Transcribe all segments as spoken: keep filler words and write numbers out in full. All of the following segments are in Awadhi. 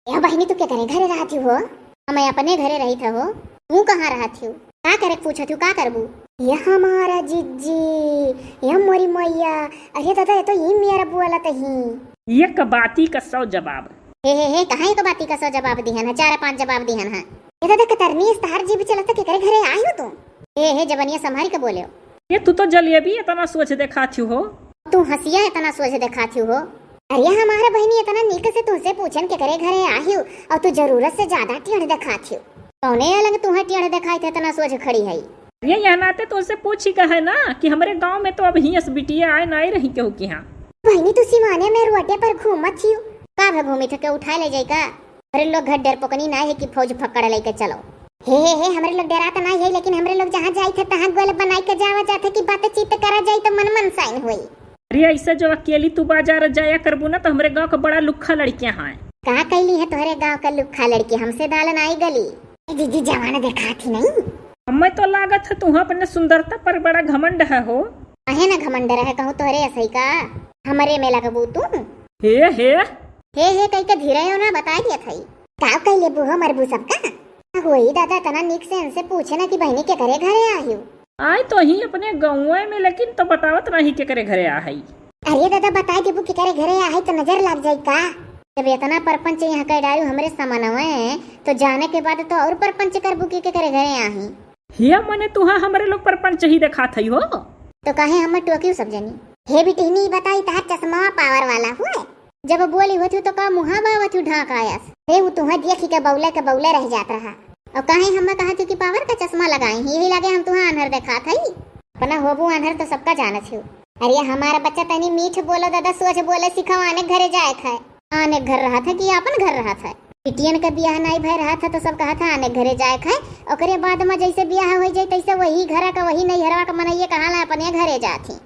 ए बहिनी, तू केकरे घरे रहत हिउ हो? हम अपने घरे रहित हो। तू कहाँ रहत हिउ? का करे के पूछत हिउ, का करबू? ए हमारा जिज्जी, ए मोरी मैया, अरे दादा, ये तो ई मेरा बोलत ही। एक बाती का सौ जवाब। हे, हे, हे, कहाँ एक बाती का सौ जवाब दिहन है? चार पाँच जवाब दिहन है। ए दादा, कतरनी से तहार जीभ चलत, केकरे घरे आहिउ तू? हे, हे, जबनिया संभारी के बोलेउ। ए, तू तो जलेबी एतना सोझ देखात हिउ हो। तू हँसिया एतना सोझ देखात हिउ हो। अरे हमार बहिनी, एतना नीक से तुहसे पूछन केकरे घरे आहिउ, अउर तू जरूरत से ज्यादा टेढ़ देखात हिउ। कौने अलग तुहे टेढ़ देखाइत है, एतना सोझ खड़ी है? अरे यह नाते तुहसे पूछी का है ना कि हमरे गाँव में तो अबहियाँ से बिटिया आए नाई रही केहू किहाँ। बहिनी, तू सिवाने में रोडे पर घूमत हिउ का? भा घूमित है, केहू उठाए ले जाई का? अरे लोग घर डरपोकनी नाई है कि फौज पकड़ लेके चलो। हे, हे, हे, हमरे लोग डेरात नाई है, लेकिन हमरे लोग जहाँ जाइत है, तहाँ गोल बनाई के जावा जात है कि बातचीत करा जाई तो मन मनसाइन होई। अरे, ऐसे जो अकेली तू बाजार जाया करबू ना, तो हमरे गाँव का बड़ा लुक्खा लड़कियाँ हैं। का कैली है तोहरे गाँव का लुक्खा लड़की, हमसे दाल नाई गली। ए जीजी, जवान देखात ही नहीं। हमें तो लागत है तू अपने सुंदरता पर बड़ा घमंड है हो। काहे ना घमंड रहे, कहूँ तोहरे ऐसे ही का? हमरे में लगबू तू। हे, हे। हे, हे, कही के धीरे हो ना, बताई दिया था। का कैले बूहो मरबू सबका? होई दादा, तना नीक से इनसे पूछे ना कि बहिनी केकरे घरे आहिउ। आए तो ही अपने गौवे में, लेकिन तो बतावत नहीं केकरे घरे आ हई। अरे दादा, बताई देबू केकरे घरे आ हई तो नजर लाग जाई का? जब इतना परपंच यहाँ कर डारू हमरे समनवे, तो जाने के बाद तो और परपंच करबू कि केकरे घरे आही। हिया मने तुहा हमरे लोग परपंच ही देखात हई हो। तो काहे हमें टोकियो सब जनी? हे बिटिहनी, बताई तहार चश्मा पावर वाला हुए? जब बोली होती तो का मुहा बावत हूँ ढाक आयस। हे, वो तुहा देखी के बौले के बौले रह जात रहा। और काहे हमें कहा थी कि पावर का चश्मा लगाई ही, यही लागे हम तुहा आन्हर देखात हई। अपना होबू आन्हर तो सबका जानत हूँ। अरे हमारा बच्चा तनी मीठ बोलो दादा, सोच बोले सिखाओ, आने घरे जाए खाए। आने घर रहा था कि आपन घर रहा था? बिटियन के बियाह नाई भय रहा था तो सब कहा था आने घरे जाए खाए। ओकरे बाद में जैसे बियाह हो जाए तैसे वही घरा का वही नैहरवा का मनइये कहा ला अपने घरे जात ही।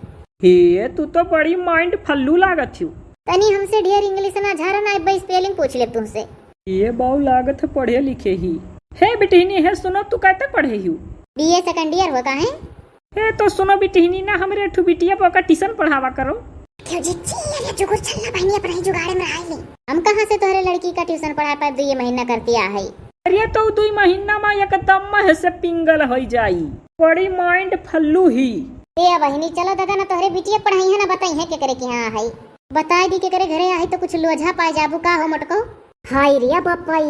हे, तू तो बड़ी mind फल्लू लागत हिउ। तनी हमसे ढेर English ना झारा ना, एक बार spelling पूछ लेब तुहसे। ये बाऊ लागत है पढ़े लिखे ही। हे बिटिहनी, हे सुनो, तू कब तक पढ़े हिउ? B A second year हो का है? हे तो सुनो बिटिहनी ना, हमरे ठू बिटिया पर का tuition पढ़ावा करो। क्यों जी, चिल्ला या जुगुर छल्ला बहिनी अपना ही जुगाड़े में रहा ही। हम कहाँ से तोहरे लड़की का tuition पढ़ा पाए, दुई महीना करती आ है। अरे तो दुई महीना में एकदम है से पिंगल हो जाई। बड़ी mind फल्लू ही। ए बहिनी, चलो दादा ना तोहरे बिटिया पढ़ाई है ना बताई है केकरे के यहाँ है। बताई दी केकरे घरे आई तो कुछ लोझा पाए जाबू का हो मोटको। हाय रे बप्पई,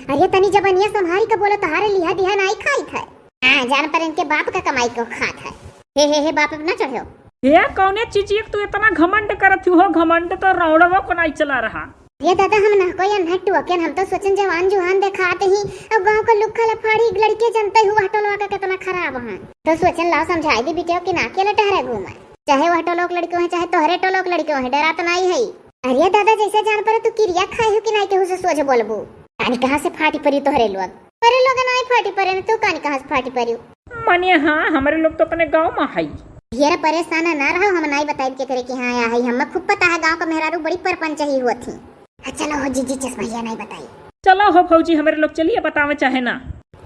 अरे तनी जबनिया संभारी के बोलो, तोहारे लिहा दिहा नाई खाई था। हाँ, जान पर इनके बाप का कमाई को खात है। हे, हे, हे, बाप पे ना चढ़ो। हे, कौने चीज एक तू इतना घमंड करत हो? घमंड तो रौड़वो को नाई चला रहा। ये दादा, हम ना कोई अन्हर टोकेन, हम तो सोचन जवान जुहान देखात ही। अब गाँव का लुक्खा लफाड़ी लड़के जनते हुआ टोलवा का कितना खराब हैं। तो सोचन लाओ समझाई दी बिटिया कि ना अकेले टहरे घूमे, चाहे वह टोलोक लड़के हैं, चाहे तोहरे टोलोक लड़के हैं, डरात नाई है। अरे दादा, जैसे जान पर तू किरिया खाए हो कि नाई केहू से सोझ बोलबू। कानी कहाँ से फाटी परी तोहरे लोग? अरे लोग नाई फाटी परे न, तू कानी कहाँ से फाटी परी? मने हाँ, हमरे लोग तो अपने गाँव में है। ढेर परेशान ना रहो, हम नाई बताइब केकरे के यहाँ आया है। हमें खूब पता है गाँव का मेहरारू बड़ी परपंच ही होत ही। हाँ, चलो हो जीजी, चश्मैया नाई बताई। चलो हो भौजी, हमरे लोग चलिए बतावे चाहे ना।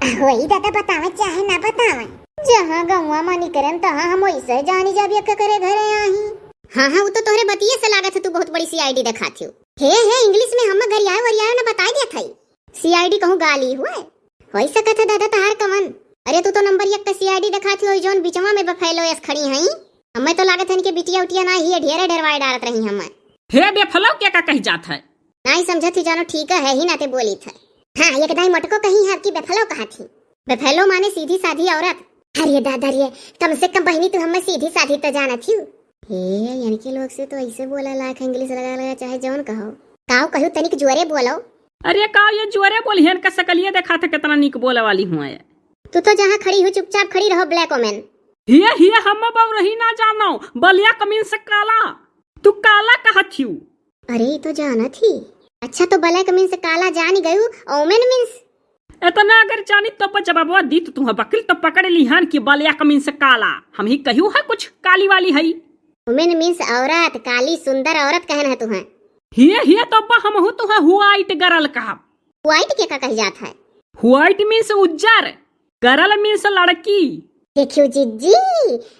वही दादा बतावे चाहे ना बतावे। जहाँ गौवा मानी करन तहाँ हम वैसे जानी जाबी केकरे घरे आही। हाँ, हाँ, वो तो तोहरे बतिये से लागत है तू बहुत बड़ी C I D देखात हो। हे, हे, English में हम गरियाए वरियाए ना बताई देत है। C I D कहूँ गाली हुए? होई सकत है दादा तहार कमन। अरे तू तो नंबर एक का C I D देखात हो, जौन बिचवा में बफैलो एस खड़ी हैं। हमें तो लागत है इनके बिटिया उटिया ना ही ढेरे ढेरवाए डालत रही हमें। हे बेफलो के का कही जात है? नाई समझत ही जानो, ठीक है ही नाते बोली था। हाँ, एक दाई मटको कही है कि बेफलो कहा थी। बेफलो माने सीधी साधी औरत। अरे दादा रे, कम से कम बहिनी तू हमें सीधी साधी तो जानत ही। हे, इनके लोग से तो ऐसे बोला लायक है, English लगा लगा चाहे जौन कहो। काऊ कहू तनिक जोरे बोलो। अरे काऊ ये जोरे बोली है, इनका सकलिए देखा था कितना नीक बोले वाली हुआ है। तू तो जहाँ खड़ी हो चुपचाप खड़ी रहो black woman। हिया, हिया, हम बाऊ रही ना जानो, बलिया कमीन से काला। तू काला कहत हिउ। अरे, ई तो जानत ही। अच्छा, तो black means काला जान गयू, woman means? इतना अगर जानी तो पर जवाबवा दी तो तुहा वकील तो पकड़ लिहान कि बलिया कमीन से काला। हम ही कहियो है कुछ काली वाली है। Woman means औरत, काली सुंदर औरत कहन है तुहा। हिया, हिया, तो अब्बा हमहू तुहा white girl कहब। White के का कही जात है? White means उज्जर, girl means लड़की। देखियो जिज्जी,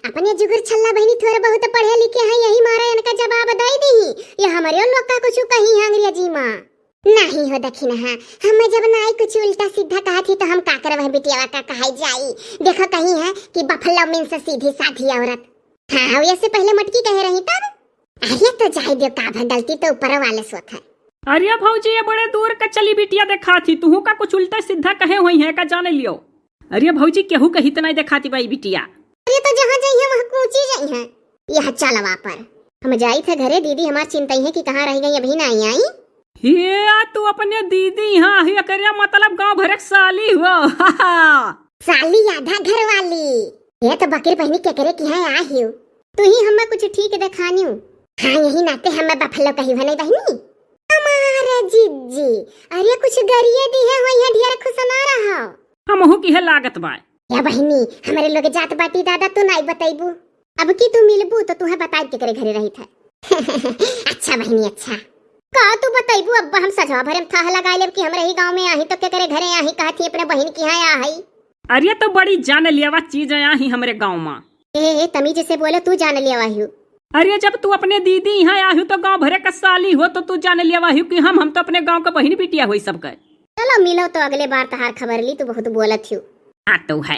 अपने जुगुर छल्ला बहिनी थोड़ा बहुत पढ़े लिखे हैं, यही मारा इनका जवाब दे दी। ये हमरे लोग का कुछ कही है अंग्रेजी में। नहीं हो दखिनहा, हम जब नाई कुछ उल्टा सीधा कहत ही तो हम का करब, बिटियावा का कहाई जाई। देखो कहीं है कि बफलो मीन्स सीधी साधी औरत। हाँ, वैसे पहले मटकी कहे रही तब। अरे तो जाए दियो, का भा गलती तो ऊपर वाले सोत है। अरे भौजी, ये बड़े दूर का चली बिटिया देखात ही, तुहू का कुछ उल्टा सीधा कहे होइहैं का, जाने लियो। अरे भौजी, केहू कही त नहीं देखाती बाई बिटिया। अरे तो जहाँ जइहैं वहाँ कूची जइहैं। यह चलवा पर हम जाइत है घरे, दीदी हमार चिंतइहैं कि कहाँ रहि गई, अबहीं नाहीं आई। हे, तू अपने दीदी यहाँ ही, एकरे मतलब गाँव भरे क साली हो। साली आधा घर वाली। ये तो बकरी बहिनी केकरे किहाँ आहिउ। तुही हम्मे कुछ ठीक देखानिउ। हाँ, यही नाते हम्मे बफलो कहिउ है नहीं बहिनी। हमारे जीजी, अरे कुछ गरिये दिहे होइहैं, ढेर खुसना रहो। हमहू किहे लागत बाय। या बहिनी, हमरे लोग जात बाटी दादा, तू नाई बतइबू। अब की तू मिलबू तो तुहे बताइब केकरे घरे रहित है। अच्छा बहिनी, अच्छा। का तू बतइबू, अब्बा हम सजवा भरे में थाह लगाइ लेब कि हमरे ही गाँव में आही तो केकरे घरे आही, कहत ही अपने बहिन किहाँ आही। अरे तो बड़ी जान लेवा चीज आही हमरे गाँव में। ए, ए, तमीज से बोलो, तू जान लेवा हिउ। अरे जब तू अपने दीदी यहाँ आहिउ तो गाँव भरे का साली हो तो तू जान लेवा हिउ कि हम, हम तो अपने गाँव का बहिन बिटिया होई सबके। चलो मिलो तो अगले बार तहार खबर ली, तू बहुत बोलत हिउ। हाँ तो है,